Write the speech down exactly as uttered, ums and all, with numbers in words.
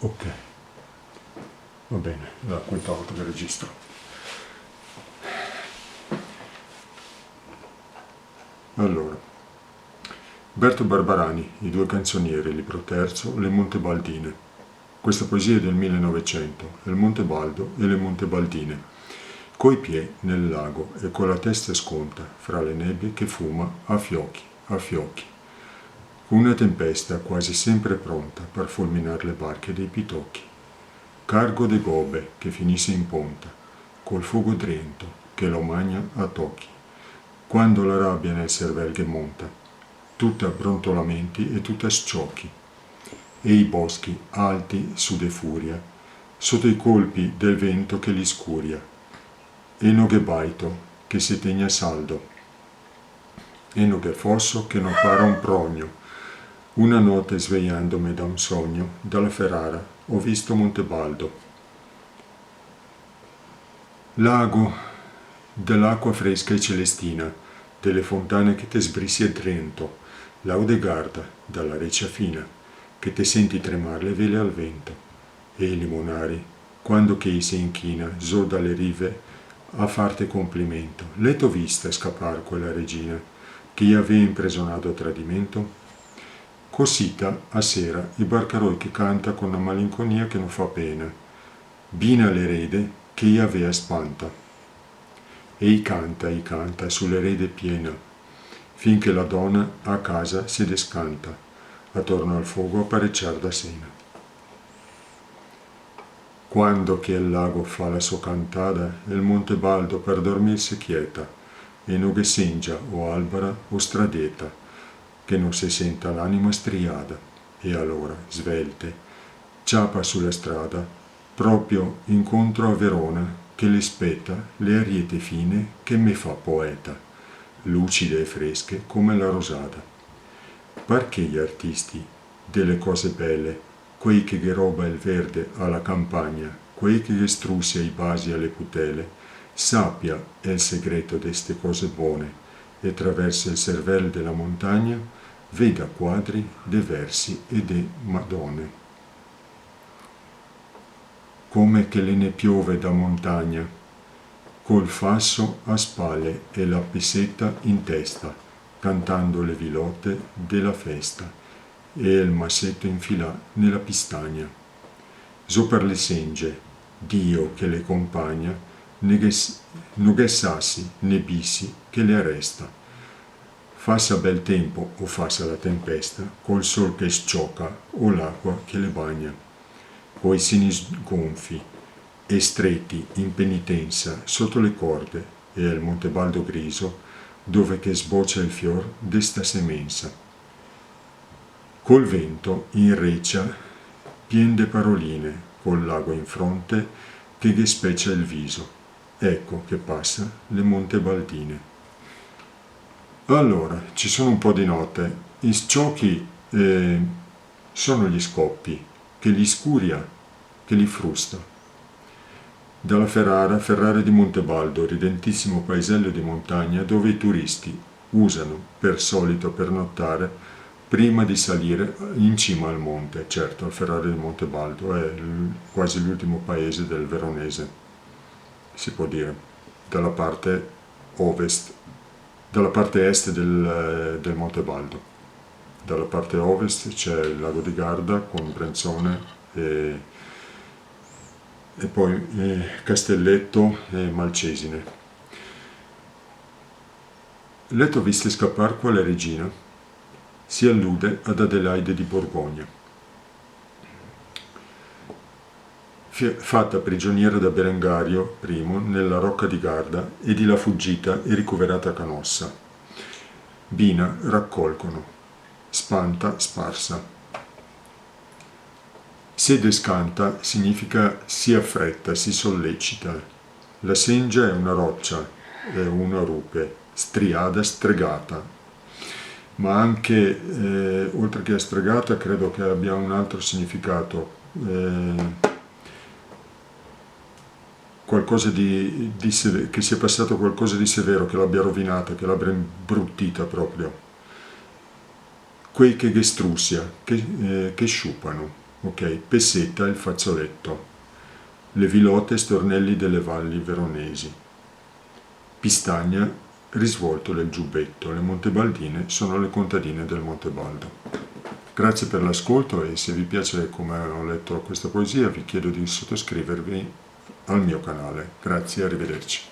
Ok, va ben, la quinta volta che registro. Alora, Berto Barbarani, I due canzonieri, libro terzo, Le Montebaldine. Questa poesia è del millenovecento, El Montebaldo e le Montebaldine. Coi piè nel lago e co la testa sconta fra le nebie che fuma a fiochi, a fiochi. Con una tempesta quasi sempre pronta par fulminar le barche dei pitochi. Cargo de gobe che finise in ponta, col fogo drento che lo magna a tochi. Quando la rabia nel servel ghe monta, tuta brontolamenti e tuta sciochi. E i boschi alti su de furia, soto i colpi del vento che li scuria. E no gh'è baito che se tegna saldo, e no gh'è foso che no para un progno. Una note, svegliandome da un sogno, da la Ferrara ho visto Montebaldo. Lago, de l'acqua fresca e celestina, de le fontane che te sbrisia drento, lago de Garda, da la recia fina, che te senti tremar le vele al vento, e i limonari, quando che i se inchina zo da le rive a farte complimento, l'eto vista scapar quela regina che i avea impresonado a tradimento? Cosita a sera i barcaroi che canta con na malinconia che no fa pena, Bina le rede che i avea spanta. E i canta, i canta su le rede piena, fin che la dona a casa se descanta, atorno al fogo a pareciar da sena. Quando che el lago fa la so cantada, el Montebaldo par dormir se chieta, e no ghe sengia o albara o stradeta, che no se senta l'anima striada, e alora, svelte, ciapa su la strada, proprio incontro a Verona, che le speta le ariete fine che me fa poeta, lucide e fresche come la rosada. Parché i artisti de le cose bele, quei che ghe roba el verde a la campagna, quei che ghe strusia i basi a le putele, sapia el segreto de ste cose bone, e traverso el servel de la montagna veda quadri de versi e de Madone. Come che le ne piove da montagna, col faso a spale e la peseta in testa, cantando le vilote de la festa, e el maseto infilà ne la pistagna. Zo par le senge, Dio che le compagna, ne ghe s-, no ghe sasi ne bisi che le aresta. Fasa bel tempo o fasa la tempesta, col sol che scioca o l'acqua che le bagna, coi seni sgonfi e streti in penitensa soto le corde e el Montebaldo griso, dove che sbocia el fior de sta semensa. Col vento in recia, pien de paroline, col lago in fronte che ghe specia el viso. Eco che pasa le Montebaldine. Alora, ci sono un po' di note. I sciochi, eh, sono gli scoppi, che li scuria, che li frusta. Dalla Ferrara, Ferrara di Montebaldo, ridentissimo paesello di montagna dove i turisti usano per solito pernottare prima di salire in cima al monte. Certo, la Ferrara di Montebaldo è l-, quasi l'ultimo paese del Veronese, si può dire, dalla parte ovest, dalla parte est del, del Montebaldo. Dalla parte ovest c'è il lago di Garda con Brenzone e, e poi, eh, Castelletto e Malcesine. L'eto viste scapar quela regina, si allude ad Adelaide di Borgogna. Fi-, fatta prigioniera da Berengario primo nella Rocca di Garda e di là fuggita e ricoverata a Canossa. Bina, raccolgono. Spanta, sparsa. Se descanta significa si affretta, si sollecita. La sengia è una roccia, è una rupe, striada, stregata. Ma anche, eh, oltre che stregata, credo che abbia un altro significato, eh, qualcosa di, di seve-, che sia passato qualcosa di severo, che l'abbia rovinata, che l'abbia imbruttita proprio. Quei che ghe strusia, che, eh, che sciupano. Ok, Peseta, il fazzoletto. Le vilote, stornelli delle valli veronesi. Pistagna, risvolto del giubbetto. Le Montebaldine sono le contadine del Montebaldo. Grazie per l'ascolto e se vi piace come ho letto questa poesia vi chiedo di sottoscrivervi al mio canale. Grazie, arrivederci.